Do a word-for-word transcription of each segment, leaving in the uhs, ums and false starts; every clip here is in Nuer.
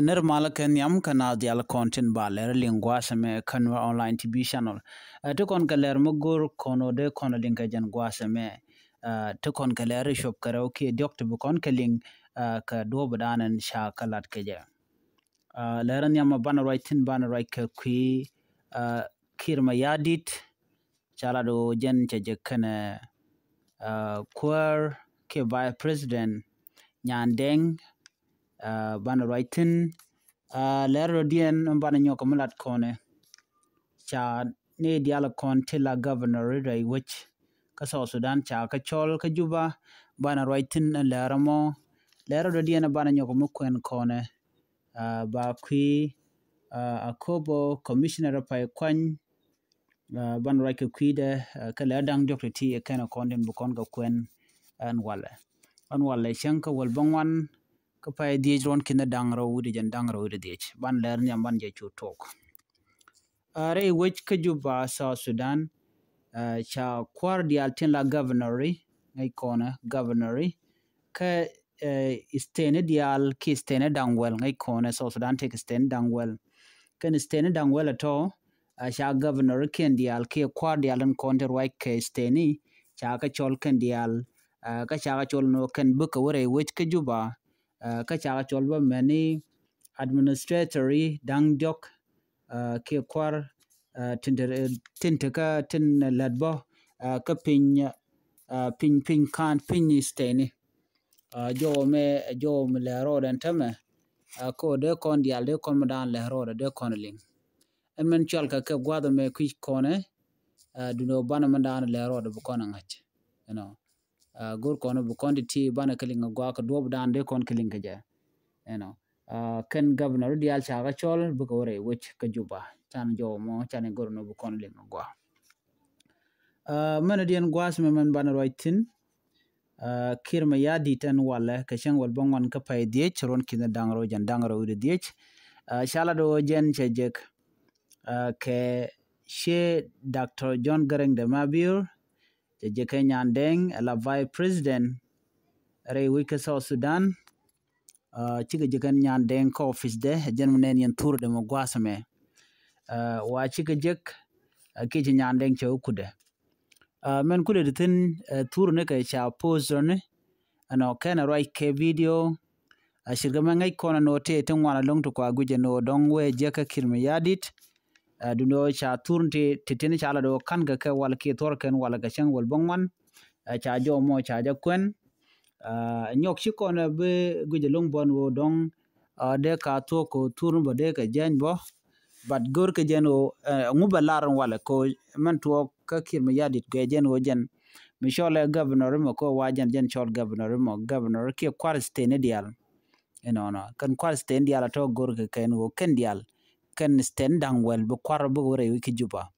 Nir malä kɛ nhiam kä naath diaal kɔn tin ba lɛr liŋ gua̱a̱th ɛmɛ kä Nuer Online T V channel. Ɛ, ti kɔn kɛ lɛr mi go̱r kɔn ɔ dee kɔn liŋ kɛ jɛn gua̱a̱th ɛmɛ. Ɛ, ti kɔn kɛ lɛr cuɔp kɛ rɛw kiɛ diɔ̱k ti bi kɔn kɛ liŋ, ɛ, kɛ duɔ̱ɔ̱p dan ɛn ca kɛ lat kɛ jɛ. Ɛ, lɛr nhiam banɛ ruac thi̱n, banɛ ruac kɛ kui̱, ɛ, Kiir Mayardit, ca lat ɣöö jɛn cɛ jɛ kɛnɛ, ɛ, kuäär kiɛ Vice President Nyandeng, ɛ, banɛ ruac thi̱n. Ɛ, lɛr rɔ diɛn banɛ nyɔk mi lat kɔnɛ. Ca ni diaal kɔn ti la governor rɛy wec kä South Sudan ca kä cɔl kä Juba, banɛ ruac thi̱n lɛr mɔ. Lɛr rɔ diɛn banɛ nyɔk mi kuɛn kɔnɛ. Ɛ, ba kui̱, ɛ, Akobo Commissioner Pay Kuany, ɛ, banɛ ruac kɛ kui̱dɛ, ɛ, kɛ lɛr da̱ŋ diɔ̱k ti ti ɛ kɛn kɔn tin bi kɔn kɛ kuɛn ɛn walɛ. Ɛn walɛ cäŋ kä wäl bäŋuan kä pay dhiec ruɔ̱n ki̱n da̱ŋ rɛw wi̱cdɛ jɛn da̱ŋ rɛw wi̱cdɛ dhiec. Ban lɛr nhiam ban jɛ cu tok. Ɛ, rɛy wec kä Juba, South Sudan, ɛ, ca kua̱r diaal tin la governor ri, ŋäc kɔnɛ governor ri, kä, ɛ, state ni diaal ki state ni da̱ŋ wäl, ŋäc kɔnɛ South Sudan tëk state ni da̱ŋ wäl. Kɛn state ni da̱ŋ wäl ɛ tɔ, ɛ, ca governor ri kɛn diaal kiɛ kua̱r diaal tin kɔn ti ruac kɛ state ni, ca kä cɔl kɛn diaal, ɛ, kä ca kä cɔl nɔ kɛn bikɛ wä rɛy wec kä Juba, ɛ, kä ca kä cɔl bä mɛni administrator ri da̱ŋ diɔ̱k, ɛ, kiɛ kua̱r, ɛ, tin te, tin te kä tin lät bä, ɛ, kä piny, ɛ, piny, piny kan, piny state ni. Ɛ, jɔwä mɛ, jɔwä mi lɛ rɔɔdɛ ɛn tämɛ, ɛ, kä dee kɔn diaal, dee kɔn mi daan lɛ rɔɔdɛ, dee kɔn liŋ. Ɛn mɛn cual kɛ kɛ gua̱dhɛ mɛ kui̱ kɔnɛ, ɛ, dunɛ banɛ mi daan lɛ rɔɔdɛ bi kɔn ɛ ŋa̱c. You know. Ɛ, go̱r kɔn bi kɔn ti ti banɛ kɛ liŋ ɛ gua̱a̱ kɛ duɔ̱ɔ̱p daan dee kɔn kɛ liŋ kɛ jɛ. You know. Ɛ, kɛn governor diaal ca kä cɔl bikɛ wä rɛy wec kä Juba. Can jɔw mɔ, can i̱ go̱r nɔ bi kɔn liŋ ɛ gua̱a̱. Ɛ, mɛn diɛn gua̱a̱th mɛ mɛn banɛ ruac thi̱n. Ɛ, Kiir Mayardit ɛn walɛ kɛ cäŋ wäl bäŋuan kä pay dhiec ruɔ̱n ki̱n da̱ŋ rɛw jɛn da̱ŋ rɛw wi̱cdɛ dhiec. Ɛ, ca lat ɣöö jɛn cɛ jek, ɛ, kɛ ciɛ Doctor John Garang de Mabior, cɛ jek kɛ Nyandeng, ɛ la Vice President rɛy wec kä South Sudan. Ɛ, cikɛ jek kɛn Nyandeng kä office dɛ, ɛ jɛn mi nɛn yɛn thurdɛ mɛ gua̱a̱th mɛ. Ɛ, wa cikɛ jek, ɛ, kiɛ ci Nyandeng cɛ wä kudɛ. Ɛ, mɛn kulɛ ti thi̱n, ɛ, thurni kɛ ca post ni. Ɛnɔ kɛn ɛ ruac kɛ video. Ɛ, cirkɛ mɛ ŋäc kɔn ɛn ɣöö tëë ti ŋuan ɛlɔ̱ŋ ti kua guic ɛn ɣöö dɔ̱ŋ wee jek kä Kiir Mayardit. Ɛ, duundɛ ɣöö ca thurni ti, ti tin ca lat ɣöö ka̱n kɛ kɛ wal kiɛ thuɔ̱r kɛn wal kɛ cäŋ wäl bäŋuan. Ɛ, ca jɔw mɔ ca jɛ kuɛn. Ɛ, nyɔk ci kɔn ɛ bi guic ɛlɔ̱ŋ bä ɛn ɣöö dɔ̱ŋ, ɛ, dee ka thuɔ̱k kɛ thurni bä dee kɛ jɛny bä. But go̱r kɛ jɛn ɣöö, ɛ, ŋu bɛ lar ɛn walɛ kɛ ɣöö mɛn tuɔɔk kä Kiir Mayardit kɛ jɛn ɣöö jɛn mi cɔl ɛ governor mɛ kɛ ɣöö wa jɛn, jɛn cɔl governor mɔ, governor kiɛ kua̱r state ni diaal. Inɔnɔ kɛn kua̱r state ni diaal a tɔ go̱r kɛ kɛn ɣöö kɛn diaal kɛn state ni da̱ŋ wäl bi kua̱r bi wä rɛy wec kä Juba.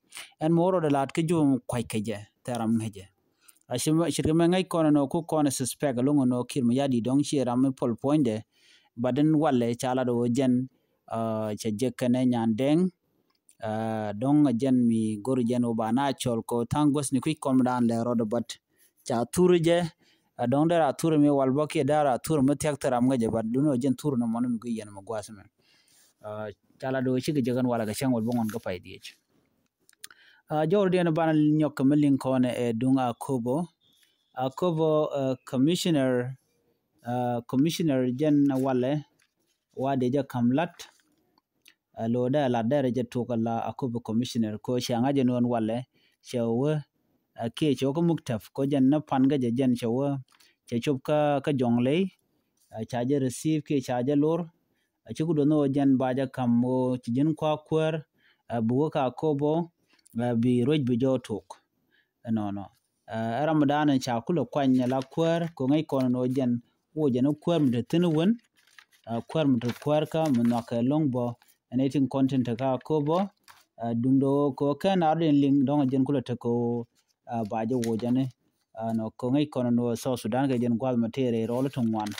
Ɛn mɛ wä rɔɔdɛ la̱t kä Juba mɛ kua̱c kɛ jɛ thɛɛr ram ŋäcɛ. A ci, ce̱tkɛ mɛ ŋäc kɔn ɛnɔ ku kɔn ɛ suspect ɛlɔ̱ŋ ɛnɔ Kiir Mayardit dɔ̱ŋ ciɛ ram mi puɔl puɔ̱nydɛ. But ɛn walɛ ca lat ɣöö jɛn, ɛ, cɛ jek kɛnɛ Nyandeng. Ɛ, dɔ̱ŋ ɛ jɛn mi go̱r jɛn ɣöö ba na cɔl kɛ ɣöö tha̱a̱ŋ guäthni kui̱c kɔn mi daan lɛ rɔɔdɛ, but ca thur jɛ. Ɛ, dɔ̱ŋ dee ra thur mi wal bä kiɛ dee ra thur mi thia̱k thil ram ŋäcɛ, but duundɛ ɣöö jɛn thur ni mɔni mi guic yɛn mɛ gua̱a̱th mɛ. Ɛ, ca lat ɣöö cikɛ jek ɛn walɛ kɛ cäŋ wäl bäŋuan kä pay dhiec. Ɛ, jɔwdiɛn banɛ nyɔk kɛ mi liŋ kɔn ɛ duŋ Akobo. Akobo, ɛ, commissioner, ɛ, commissioner jɛn walɛ wa dee jɛ ka̱m lat. Ɛ, lo̱o̱dɛ lat dɛrɛ jɛ tok ala Akobo commissioner kɛ ɣöö cɛ ŋa̱c ɛn ɣöö ɛn walɛ cɛ wä, ɛ, kiɛ cɛ wä kä muktaf kɛ ɣöö jɛn ni pan kä jɛ jɛn cɛ wä cɛ cop kä, kä Jɔŋley. Ɛ, ca jɛ receive kiɛ ca jɛ lor. Ɛ, ci ku duɔth ni ɣöö jɛn ba jɛ ka̱m ɣöö ci ji̱n kua kuäär, ɛ, bi wä kä Akobo, ɛ, bi ruec bi jɔw tok. Ɛnɔnɔ. Ɛ, ram mi daanɛ ca kulɛ kuany ala kuäär kɛ ŋäc kɔn ɛn ɣöö jɛn wä jɛn kuäär mi te thi̱n wän. Ɛ, kuäär mi te kuäär kä mi nhɔakɛ lo̱ŋ bä ɛn ɛ tin kɔn tin te kä Akobo. Ɛ, duundɛ ɣöö kɛ ɣöö kɛn ar den liŋ dɔ̱ŋ jɛn kulɛ te kɛ ɣöö, ɛ, ba jɛ wä jɛn. Ɛ, nɔ kɛ ŋäc kɔn ɛn ɣöö South Sudan kɛ jɛn gua̱th mi tëë rɛy rɔɔl ti ŋuan.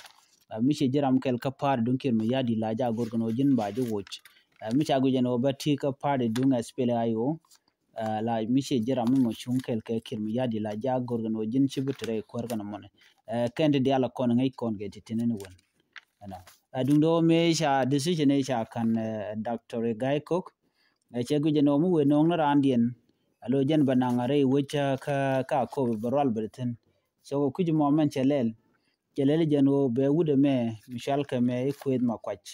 Ɛ, mi ciɛ ji̱ ram kɛl kä party duŋ Kiir Mayardit la jɛ a go̱r kɛn ɣöö ji̱n ba jɛ woc. Ɛ, mi ca guic ɛn ɣöö bä ti kä party duŋ SPLA-IO. Ɛ, la mi ciɛ ji̱ ram mi mɔ cuŋ kɛl kɛ Kiir Mayardit la jɛ a go̱r kɛn ɣöö ji̱n ci bi te rɛy kuäär kɛn mɔni. Ɛ, kɛn ti diaal kɔn ŋäc kɔn kɛ ti tin ni wän. Ɛnɔ. Duŋdɛ ɣöö mëë ca decision ëë ca ka̱n Doctor Gai Kok, ɛ cɛ guic ɛn ɣöö mi wëë nööŋ ni raandiɛn, a lo̱ jɛn bɛ naŋ a rɛy wec kä kä Akobo bɛ rual bɛ thi̱n. So kɛ kui̱c mɔ mɛn cɛ lɛl, cɛ lɛl jɛn ɣöö bɛ wut ɛmɛ mi cɔalkɛ mɛ i̱ Kuëth Makuac.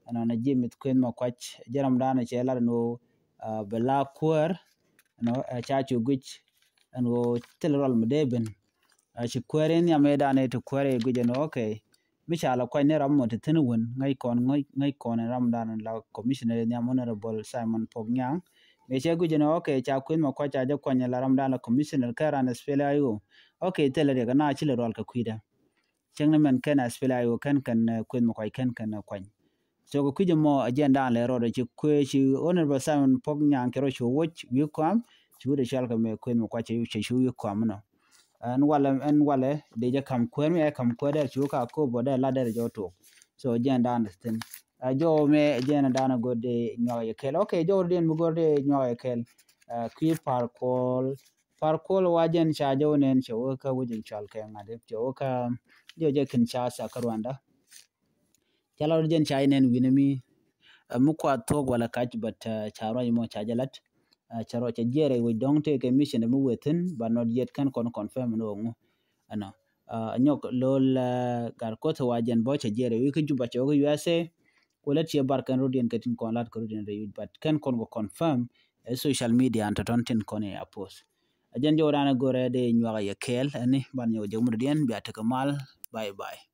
Ɛnɔnɔ ji̱ mith Kuëth Makuac, jɛ ramdan cɛ lat ɛn ɣöö bɛ la kuäär, ɛnɔ ɛ ca cu guic ɛn ɣöö thil rual mi dee ben. Ci kuäär in nhiam ëëdan ëë ti kuäär ëë guic ɛn ɣöö, okay, mi ca la kuany ni ram mɔ ti thi̱n wän, ŋäc kɔn, ŋäc kɔn in ramdan la commissioner in nhiam Honorable Simon Pok Nyaŋ. Mëë cɛ guic ɛn ɣöö, okay, ca Kuëth Makuac ca jɛ kuany la ramdan la commissioner kɛ ran SPLA-IO. Okay, thilɛ riɛk ɛn a ci lɛ rual kɛ kui̱dɛ. Cäŋ ni mɛn kɛn SPLA-IO kɛn kɛn Kuëth Makuac kɛn kɛn kuany. So kɛ kui̱c ɛmɔ ɛ jɛn dan lɛ rɔɔdɛ ci kuëë ci Honorable Simon Pok Nyaŋ kɛ rɔ cu woc wi̱i̱ kɔam, ci wut ɛ cɔalkɛ mɛ Kuëth Makuac cɛ cu wi̱i̱ kɔam nɔ. Ɛn walɛ, ɛn walɛ dee jɛ ka̱m kuäär mi ɛ ka̱m kuäär dɛr cu ka Akobo dɛr la dɛr jɛ wä tuɔɔk. So jɛn dan thi̱n. Ɛ jɔw mɛ jɛn dan go̱r dee nyuak yɛ kɛl. Okay, jɔw diɛn mi go̱r dee nyuak yɛ kɛl. Kui̱ Par Kuɔl, Par Kuɔl wa jɛn ca jɔw nɛn cɛ wä kä wec in cɔalkɛ ŋa̱t cɛ wä kä jɔw jɛ kin ca sa kä Rwanda. Ca la rɔ jɛn ca jɛ nɛn wi̱nɛ mi mi kuath thuɔ̱k walɛ kac, but ca ruac mɔ ca jɛ lat. Ca rɔ cɛ jiɛɛrɛ wec dɔ̱ŋ tëëkɛ mission mi wëë thi̱n, but not yet kɛn kɔn confirm ni wä ŋu. Ɛnɔ nyɔk lo̱l Gat Kuoth wa jɛn bɔ cɛ jiɛɛrɛ wi̱i̱ kä Juba cɛ wä kä U S A. Ku lät ciɛ bar kɛn rodiɛn kɛ tin kɔn lat kɛ rodiɛn rɛy wi̱c, but kɛn kɔn kɛ confirm ɛ social media an tɔ̱tɔ̱n tin kɔn i̱ a post. A jɛn jɔw dan ɛ go̱rɛ dee nyuak yɛ kɛɛl ɛni ban nyɔk jɛ mut diɛn bia tekɛ mal. Bye bye.